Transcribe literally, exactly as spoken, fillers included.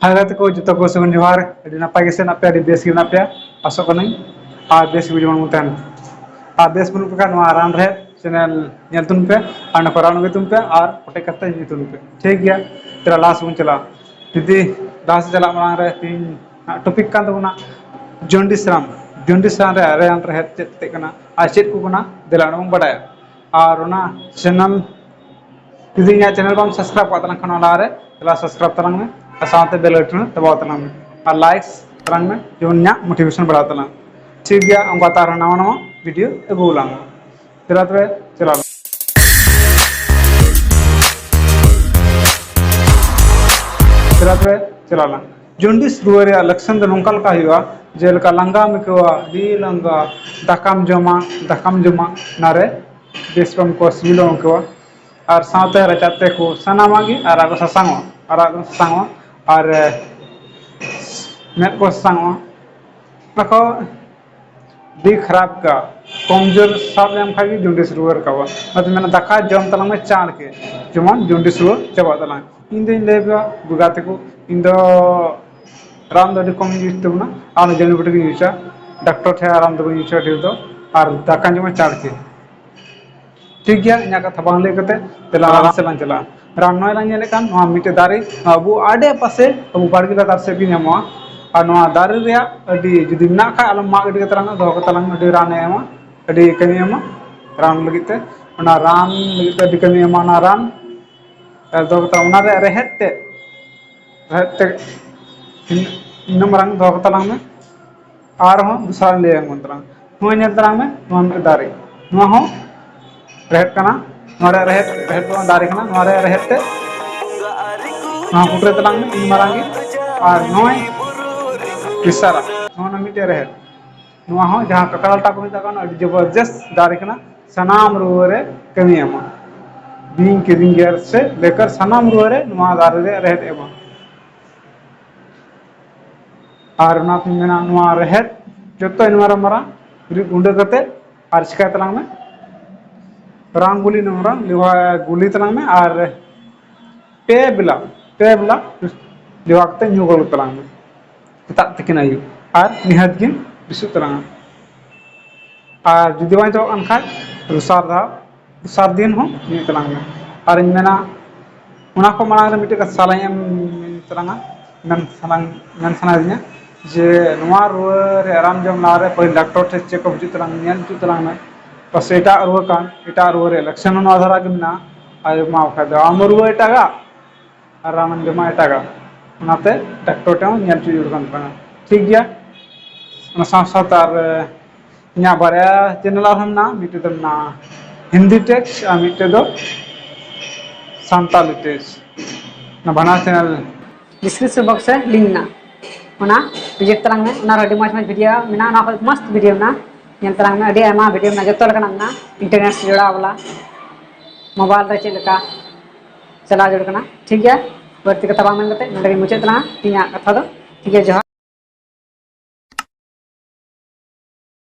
ᱦᱮᱸ ᱜᱟᱛᱮ ᱠᱚ, ᱡᱚᱛᱚ ᱠᱚ ᱥᱟᱹᱜᱩᱱ ᱡᱚᱦᱟᱨ᱾ ᱟᱹᱰᱤ ᱱᱟᱯᱟᱭ ᱜᱮ ᱥᱮ ᱢᱮᱱᱟᱜ ᱯᱮᱭᱟ, ᱟᱹᱰᱤ ᱵᱮᱥ ᱜᱮ ᱢᱮᱱᱟᱜ ᱯᱮᱭᱟ, ᱟᱥᱚᱜ ᱠᱟᱹᱱᱟᱹᱧ᱾ ᱟᱨ ᱵᱮᱥ ᱜᱮ ᱡᱮᱢᱚᱱ ᱵᱚᱱ ᱛᱟᱦᱮᱱ᱾ ᱟᱨ ᱵᱮᱥ ᱵᱟᱹᱱᱩᱜ ᱯᱮ ᱠᱷᱟᱱ ᱱᱚᱣᱟ ᱨᱟᱱ ᱨᱮᱦᱮᱫ ᱪᱮᱱᱮᱞ ᱧᱮᱞ ᱛᱟᱵᱚᱱ ᱯᱮ, ᱟᱨ ᱱᱚᱣᱟ ᱠᱚ ᱨᱟᱱ ᱟᱹᱜᱩᱭ ᱛᱟᱵᱚᱱ ᱯᱮ ᱟᱨ ᱠᱚᱴᱮᱡ ᱠᱟᱛᱮ ᱧᱩᱭ ᱛᱟᱵᱚᱱ ᱯᱮ, ᱴᱷᱤᱠ ᱜᱮᱭᱟ? ᱛᱟᱦᱞᱮ ᱞᱟᱦᱟ ᱥᱮᱫ ᱵᱚᱱ ᱪᱟᱞᱟᱜᱼᱟ᱾ ᱡᱩᱫᱤ ᱞᱟᱦᱟ ᱥᱮᱫ ᱪᱟᱞᱟᱜ ᱢᱟᱲᱟᱝ ᱨᱮ ᱛᱮᱦᱮᱧ ᱴᱚᱯᱤᱠ ᱠᱟᱱ ᱛᱟᱵᱚᱱᱟ ᱡᱚᱱᱰᱤᱥ ᱨᱟᱱ᱾ ᱡᱚᱱᱰᱤᱥ ᱨᱟᱱ ᱨᱮᱭᱟᱜ ᱨᱟᱱ ᱨᱮᱦᱮᱫ ᱪᱮᱫ ᱪᱮᱫ ᱠᱟᱱᱟ ᱟᱨ ᱪᱮᱫ ᱠᱚ ᱠᱟᱱᱟ, ᱫᱮᱞᱟ ᱚᱱᱟ ᱵᱚᱱ ᱵᱟᱰᱟᱭᱟ᱾ ᱟᱨ ᱚᱱᱟ ᱪᱮᱱᱮᱞ, ᱡᱩᱫᱤ ᱤᱧᱟᱹᱜ ᱪᱮᱱᱮᱞ ᱵᱟᱢ ᱥᱟᱵᱥᱠᱨᱟᱭᱤᱵ ᱠᱟᱜ ᱛᱟᱞᱟᱝ ᱠᱷᱟᱱ, ᱚᱱᱟ ᱞᱟᱦᱟᱨᱮ ᱫᱮᱞᱟ ᱥᱟᱵᱥᱠᱨᱟᱭᱤᱵ ᱛᱟᱞᱟᱝ ᱢᱮ ᱟᱨ ᱥᱟᱶᱛᱮ ᱵᱮᱞ ᱟᱭᱠᱚᱱ ᱫᱟᱵᱟᱣ ᱛᱟᱞᱟᱝ ᱢᱮ ᱟᱨ ᱞᱟᱭᱤᱠᱥ ᱛᱟᱞᱟᱝ ᱢᱮ, ᱡᱮᱢᱚᱱ ᱤᱧᱟᱹᱜ ᱢᱳᱴᱤᱵᱷᱮᱥᱚᱱ ᱵᱟᱲᱦᱟᱣ ᱛᱟᱞᱟᱝ᱾ ᱴᱷᱤᱠ ᱜᱮᱭᱟ, ᱚᱱᱠᱟ ᱛᱮ ᱟᱨᱦᱚᱸ ᱱᱟᱣᱟ ᱱᱟᱣᱟ ᱵᱷᱤᱰᱤᱭᱳ ᱟᱹᱜᱩ ᱟᱞᱟᱝ᱾ ᱫᱮᱞᱟ ᱛᱚᱵᱮ ᱪᱟᱞᱟᱣ ᱞᱟᱝ᱾ ᱫᱮᱞᱟ ᱛᱚᱵᱮ ᱪᱟᱞᱟᱣ ᱞᱟᱝ᱾ ᱡᱚᱱᱰᱤᱥ ᱨᱩᱣᱟᱹ ᱨᱮᱭᱟᱜ ᱞᱚᱠᱠᱷᱚᱱ ᱫᱚ ᱱᱚᱝᱠᱟ ᱞᱮᱠᱟ ᱦᱩᱭᱩᱜᱼᱟ, ᱡᱮᱞᱮᱠᱟ ᱞᱟᱸᱜᱟᱢ ᱟᱹᱭᱠᱟᱹᱣᱟ, ᱟᱹᱰᱤ ᱞᱟᱸᱜᱟ, ᱫᱟᱠᱟᱢ ᱡᱚᱢᱟ, ᱫᱟᱠᱟᱢ ᱡᱚᱢᱟ, ᱚᱱᱟᱨᱮ ᱵᱮᱥ ᱵᱟᱢ ᱟᱹᱭᱠᱟᱹᱣᱟ, ᱥᱤᱵᱤᱞ ᱵᱟᱢ ᱟᱹᱭᱠᱟᱹᱣᱟ᱾ ᱟᱨ ᱥᱟᱶᱛᱮ ᱨᱟᱪᱟ ᱛᱮ ᱠᱚ ᱥᱟᱱᱟᱢᱟᱜ ᱜᱮ ᱟᱨᱟᱜ ᱠᱚ ᱥᱟᱥᱟᱝᱚᱜᱼᱟ, ᱟᱨᱟᱜ ᱠᱚ ᱥᱟᱥᱟᱝᱚᱜᱼᱟ᱾ ᱟᱨ ᱮ, ᱢᱮᱫ ᱠᱚ ᱥᱟᱥᱟᱝᱚᱜᱼᱟ᱾ ᱚᱱᱟ ᱠᱚ ᱟᱹᱰᱤ ᱠᱷᱟᱨᱟᱯ ᱠᱟ, ᱠᱚᱢᱡᱳᱨ ᱥᱟᱵ ᱞᱮᱱᱠᱷᱟᱱ ᱜᱮ ᱡᱚᱱᱰᱤᱥ ᱨᱩᱣᱟᱹ ᱨᱟᱠᱟᱵᱟ᱾ ᱚᱱᱟᱛᱮ ᱢᱮᱱᱟ, ᱫᱟᱠᱟ ᱡᱚᱢ ᱛᱟᱞᱟᱝ ᱢᱮ ᱪᱟᱬ ᱜᱮ, ᱡᱮᱢᱚᱱ ᱡᱚᱱᱰᱤᱥ ᱨᱩᱣᱟᱹ ᱪᱟᱵᱟᱜ ᱛᱟᱞᱟᱝ᱾ ᱤᱧ ᱫᱚᱧ ᱞᱟᱹᱭ ᱟᱯᱮᱭᱟ ᱜᱟᱛᱮ ᱠᱚ, ᱤᱧ ᱫᱚ ᱨᱟᱱ ᱫᱚ ᱟᱹᱰᱤ ᱠᱚᱢ ᱤᱧ ᱤᱭᱩᱡᱽ ᱛᱟᱵᱚᱱᱟ, ᱟᱨ ᱡᱟᱹᱲᱤ ᱵᱩᱴᱤ ᱜᱤᱧ ᱤᱭᱩᱡᱟ᱾ ᱰᱟᱠᱛᱚᱨ ᱴᱷᱮᱱ ᱨᱟᱱ ᱫᱚ ᱵᱟᱹᱧ ᱤᱭᱩᱡᱟ ᱰᱷᱮᱨ ᱫᱚ, ᱟᱨ ᱫᱟᱠᱟᱧ ᱡᱚᱢᱟ ᱪᱟᱬ ᱜᱮ᱾ ᱴᱷᱤᱠ ᱜᱮᱭᱟ, ᱤᱧᱟᱹᱜ ᱠᱟᱛᱷᱟ ᱵᱟᱝ ᱞᱟᱹᱭ ᱠᱟᱛᱮ ᱫᱮᱞᱟ ᱨᱟᱱ ᱥᱮᱫ ᱞᱟᱝ ᱪᱟᱞᱟᱜᱼᱟ᱾ ᱨᱟᱱ ᱱᱚᱜᱼᱚᱭ ᱞᱟᱝ ᱧᱮᱞᱮᱫ ᱠᱟᱱ ᱱᱚᱣᱟ ᱢᱤᱫᱴᱮᱡ ᱫᱟᱨᱮ, ᱟᱵᱚ ᱟᱰᱮ ᱯᱟᱥᱮ ᱟᱵᱚ ᱵᱟᱲᱜᱮ ᱞᱟᱛᱟᱨ ᱥᱮᱫ ᱜᱮ ᱧᱟᱢᱚᱜᱼᱟ᱾ ᱟᱨ ᱱᱚᱣᱟ ᱫᱟᱨᱮ ᱨᱮᱭᱟᱜ ᱟᱹᱰᱤ ᱡᱩᱫᱤ ᱢᱮᱱᱟᱜ ᱠᱷᱟᱡ ᱟᱞᱚᱢ ᱢᱟᱜ ᱜᱤᱰᱤ ᱠᱟᱛᱮ ᱞᱟᱝ ᱫᱚᱦᱚ ᱠᱟᱛᱮ ᱞᱟᱝ, ᱟᱹᱰᱤ ᱨᱟᱱᱮ ᱮᱢᱟ, ᱟᱹᱰᱤ ᱠᱟᱹᱢᱤ ᱮᱢᱟ ᱨᱟᱱ ᱞᱟᱹᱜᱤᱫ ᱛᱮ᱾ ᱚᱱᱟ ᱨᱟᱱ ᱞᱟᱹᱜᱤᱫ ᱛᱮ ᱟᱹᱰᱤ ᱠᱟᱹᱢᱤ ᱮᱢᱟ ᱚᱱᱟ ᱨᱟᱱ᱾ ᱟᱨ ᱫᱚᱦᱚ ᱠᱟᱛᱮ ᱚᱱᱟ ᱨᱮᱭᱟᱜ ᱨᱮᱦᱮᱫ ᱛᱮ, ᱨᱮᱦᱮᱫ ᱛᱮ ᱤᱱᱟᱹᱜ ᱢᱟᱨᱟᱝ ᱫᱚᱦᱚ ᱠᱟᱛᱮ ᱞᱟᱝ ᱢᱮ᱾ ᱟᱨᱦᱚᱸ ᱫᱚᱥᱨᱟ ᱞᱟᱹᱭ ᱟᱵᱚᱱ ᱛᱟᱞᱟᱝ᱾ ᱱᱚᱣᱟ ᱧᱮᱞ ᱛᱟᱞᱟᱝ ᱢᱮ, ᱱᱚᱣᱟ ᱢᱤᱫᱴᱮᱱ ᱫᱟᱨᱮ, ᱱᱚᱣᱟ ᱦᱚᱸ ᱨᱮᱦᱮᱫ ᱠᱟᱱᱟ, ᱱᱚᱣᱟ ᱨᱮᱭᱟᱜ ᱨᱮᱦᱮᱫ, ᱨᱮᱦᱮᱫ ᱫᱚ ᱫᱟᱨᱮ ᱠᱟᱱᱟ, ᱱᱚᱣᱟ ᱨᱮᱭᱟᱜ ᱨᱮᱦᱮᱫ ᱛᱮ ᱱᱚᱣᱟ ᱠᱩᱴᱨᱟᱹ ᱛᱟᱞᱟᱝ ᱢᱮ ᱤᱧ ᱢᱟᱨᱟᱝ ᱜᱮ᱾ ᱟᱨ ᱱᱚᱜᱼᱚᱭ ᱵᱤᱥᱟᱨᱟ, ᱱᱚᱣᱟ ᱨᱮᱱᱟᱜ ᱢᱤᱫᱴᱮᱱ ᱨᱮᱦᱮᱫ, ᱱᱚᱣᱟ ᱦᱚᱸ ᱡᱟᱦᱟᱸ ᱠᱟᱠᱲᱟᱞᱴᱟ ᱠᱚ ᱢᱮᱛᱟᱜ ᱠᱟᱱᱟ, ᱟᱹᱰᱤ ᱡᱚᱵᱚᱨᱡᱚᱥᱛ ᱫᱟᱨᱮ ᱠᱟᱱᱟ, ᱥᱟᱱᱟᱢ ᱨᱩᱣᱟᱹ ᱨᱮ ᱠᱟᱹᱢᱤ ᱮᱢᱟ᱾ ᱵᱤᱧ ᱠᱤᱫᱤᱧ ᱜᱮᱨ ᱥᱮ ᱞᱮᱠᱟᱨ ᱥᱟᱱᱟᱢ ᱨᱩᱣᱟᱹ ᱨᱮ ᱱᱚᱣᱟ ᱫᱟᱨᱮ ᱨᱮᱭᱟᱜ ᱨᱮᱦᱮᱫ ᱮᱢᱟ᱾ ᱟᱨ ᱚᱱᱟᱛᱤᱧ ᱢᱮᱱᱟ, ᱱᱚᱣᱟ ᱨᱮᱦᱮᱫ ᱡᱚᱛᱚ ᱱᱚᱣᱟ ᱨᱮ ᱢᱟᱨᱟᱝ ᱨᱤᱫ ᱜᱩᱸᱰᱟᱹ ᱠᱟᱛᱮ ᱟᱨ ᱪᱤᱠᱟᱹᱭ ᱛᱟᱞᱟᱝ ᱢᱮ, ᱨᱟᱱ ᱜᱩᱞᱤ ᱱᱚᱝᱨᱟ ᱞᱮᱣᱦᱟ ᱜᱩᱞᱤ ᱛᱟᱞᱟᱝ ᱢᱮ᱾ ᱟᱨ ᱯᱮ ᱵᱮᱞᱟ, ᱯᱮ ᱵᱮᱞᱟ ᱡᱚᱜᱟᱲ ᱠᱟᱛᱮ ᱧᱩ ᱜᱚᱫ ᱛᱟᱞᱟᱝ ᱢᱮ ᱥᱮᱛᱟᱜ ᱛᱤᱠᱤᱱ ᱟᱹᱭᱩᱵ᱾ ᱟᱨ ᱱᱤᱦᱟᱹᱛ ᱜᱮᱢ ᱵᱮᱥᱚᱜ ᱛᱟᱞᱟᱝᱟ᱾ ᱟᱨ ᱡᱩᱫᱤ ᱵᱟᱝ ᱪᱟᱵᱟᱜ ᱠᱟᱱ ᱠᱷᱟᱡ, ᱫᱚᱥᱟᱨ ᱫᱷᱟᱣ, ᱫᱚᱥᱟᱨ ᱫᱤᱱ ᱦᱚᱸ ᱧᱩᱭ ᱛᱟᱞᱟᱝ ᱢᱮ᱾ ᱟᱨᱤᱧ ᱢᱮᱱᱟ, ᱚᱱᱟ ᱠᱚ ᱢᱟᱲᱟᱝ ᱨᱮ ᱢᱤᱫᱴᱮᱡ ᱠᱟᱛᱷᱟ ᱞᱟᱹᱭ ᱮᱢ ᱛᱟᱞᱟᱝᱟ, ᱢᱮᱱ ᱥᱟᱱᱟᱧ, ᱢᱮᱱ ᱥᱟᱱᱟᱭᱮᱫᱤᱧᱟ ᱡᱮ, ᱱᱚᱣᱟ ᱨᱩᱣᱟᱹ ᱨᱮ ᱨᱟᱱ ᱡᱚᱢ ᱞᱟᱦᱟ ᱨᱮ ᱯᱟᱹᱦᱤᱞ ᱰᱟᱠᱛᱚᱨ ᱴᱷᱮᱱ ᱪᱮᱠ ᱟᱯ ᱦᱤᱡᱩᱜ ᱛᱟᱞᱟᱝ ᱢᱮ, ᱧᱮᱞ ᱦᱚᱪᱚᱜ ᱛᱟᱞᱟᱝ ᱢᱮ᱾ ᱯᱟᱥᱮ ᱮᱴᱟᱜ ᱨᱩᱣᱟᱹ ᱠᱟᱱ, ᱮᱴᱟᱜ ᱨᱩᱣᱟᱹ ᱨᱮᱭᱟᱜ ᱞᱚᱠᱠᱷᱚᱱ ᱦᱚᱸ ᱱᱚᱣᱟ ᱫᱷᱟᱨᱟ ᱜᱮ ᱢᱮᱱᱟᱜᱼᱟ᱾ ᱟᱨ ᱮᱢᱟᱣ ᱠᱷᱟᱡ ᱫᱚ ᱟᱢ ᱨᱩᱣᱟᱹ ᱮᱴᱟᱜᱟᱜ ᱟᱨ ᱨᱟᱱᱮᱢ ᱡᱚᱢᱟ ᱮᱴᱟᱜᱟᱜ᱾ ᱚᱱᱟᱛᱮ ᱰᱟᱠᱛᱚᱨ ᱴᱷᱮᱱ ᱦᱚᱸ ᱧᱮᱞ ᱦᱚᱪᱚ ᱡᱟᱹᱨᱩᱲ ᱠᱟᱱ ᱛᱟᱵᱚᱱᱟ᱾ ᱴᱷᱤᱠ ᱜᱮᱭᱟ? ᱚᱱᱟ ᱥᱟᱶ ᱥᱟᱶᱛᱮ ᱟᱨ, ᱮ, ᱤᱧᱟᱹᱜ ᱵᱟᱨᱭᱟ ᱪᱮᱱᱮᱞ ᱟᱨᱦᱚᱸ ᱢᱮᱱᱟᱜᱼᱟ, ᱢᱤᱫᱴᱮᱡ ᱫᱚ ᱢᱮᱱᱟᱜᱼᱟ ᱦᱤᱱᱫᱤ ᱴᱮᱠ ᱟᱨ ᱢᱤᱫᱴᱮᱡ ᱫᱚ ᱥᱟᱱᱛᱟᱞᱤ ᱴᱮᱠ᱾ ᱚᱱᱟ ᱵᱟᱱᱟᱨ ᱪᱮᱱᱮᱞ ᱰᱤᱥᱠᱨᱤᱯᱥᱚᱱ ᱵᱚᱠᱥ ᱨᱮ ᱞᱤᱝᱠ ᱢᱮᱱᱟᱜᱼᱟ, ᱚᱱᱟ ᱵᱷᱤᱡᱤᱴ ᱛᱟᱞᱟᱝ ᱢᱮ᱾ ᱚᱱᱟ ᱨᱮ ᱟᱹᱰᱤ ᱢᱚᱡᱽ ᱢᱚᱡᱽ ᱵᱷᱤᱰᱤᱭᱳ ᱢᱮᱱᱟᱜᱼᱟ, ᱚᱱᱟ ᱠᱷᱚᱱ ᱢᱚᱥᱛ ᱵᱷᱤᱰᱤᱭᱳ ᱢᱮᱱᱟᱜᱼᱟ, ᱧᱮᱞ ᱛᱟᱞᱟᱝ ᱢᱮ᱾ ᱟᱹᱰᱤ ᱟᱭᱢᱟ ᱵᱷᱤᱰᱤᱭᱳ ᱢᱮᱱᱟᱜᱼᱟ, ᱡᱚᱛᱚ ᱞᱮᱠᱟᱱᱟᱜ ᱢᱮᱱᱟᱜᱼᱟ, ᱤᱱᱴᱟᱨᱱᱮᱴ ᱥᱮ ᱡᱚᱲᱟᱣ ᱵᱟᱞᱟ, ᱢᱳᱵᱟᱭᱤᱞ ᱨᱮ ᱪᱮᱫ ᱞᱮᱠᱟ ᱪᱟᱞᱟᱣ ᱡᱟᱹᱨᱩᱲ ᱠᱟᱱᱟ᱾ ᱴᱷᱤᱠ ᱜᱮᱭᱟ, ᱵᱟᱹᱲᱛᱤ ᱠᱟᱛᱷᱟ ᱵᱟᱝ ᱢᱮᱱ ᱠᱟᱛᱮ ᱱᱚᱰᱮ ᱜᱮ ᱢᱩᱪᱟᱹᱫ ᱛᱟᱞᱟᱝᱟ ᱤᱧᱟᱹᱜ ᱠᱟᱛᱷᱟ ᱫᱚ᱾ ᱴᱷᱤᱠ ᱜᱮᱭᱟ, ᱡᱚᱦᱟᱨ᱾